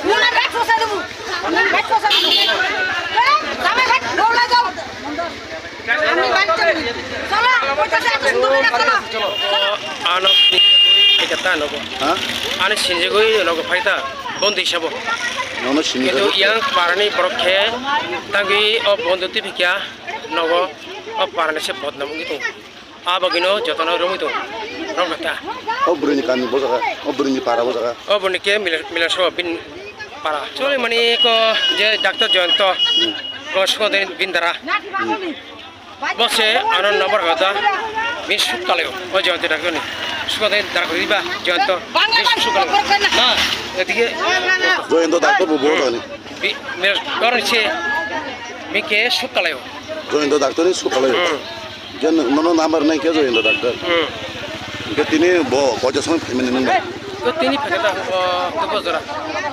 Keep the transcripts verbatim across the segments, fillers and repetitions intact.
Muna bag posa debu. Muna bag posa debu. Sama bag bola jao. Ami bag chalo. Chalo, poisa se ato sundur na chalo. Ano kata nogo. Ha? Ani sinjigoi nogo phaita. Bondi sabo. Nono sinjigoi. Kintu yang parani borok khe tangwi o bondi tibikya nogo o parani se bodnam wngwi tongo. Abagino jotono romwi tongo. Romkha ta. O bwrwini kami bo jaga, o bwrwini para bo jaga. O bwrwini ke Mila-, Milaswa bin para. Chole mani ko je doctor Joyonto. Hmm. Ko sukode bin dara. Hmm. Bo se ano number hota. Bin suk kaleo. O Joyonto doctor ni. Sukode dara ko riba Joyonto. Bin suk kaleo. Ha, edige. Joyonto doctor bo bo ni. Bi-, Milas-, dorong se. Bin ke suk kaleo. Joyonto doctor ni suk kaleo. Hmm. Hingke nono number nai khe Joyendra doctor. Hmm. Hingke tini bo koito song phaimani nung bai? To tini phai khe ta, o, Dubor jora.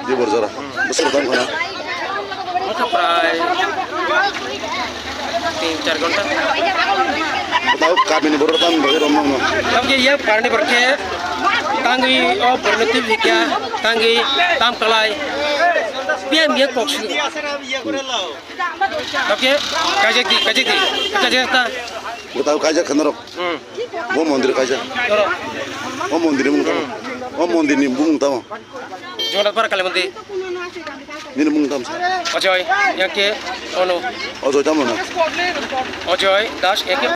Dubor jora. Hmm. Bwswk tong khna? Wngkha prai tin char ghonta. Tao kamini borok tamo bagwi romno no. Tamkhe yak parni borok khe tangwi o borno twi phikya tangwi tam kalai. Piyam yak kok sini. Oke, kaijak di, kaijak di, kaijak ta. Bwtao kaijak khe norok. Hmm. Bo mondir kaijak. Norok. O mondir ni bumung tamo. Hmm. O mondir ni bumung tamo. Jagannath Para Kali Mondir. Nini bumung tamo sa? Ajoy, yang ke, ono. Ajoy tamo na? Ajoy Das, yang ke.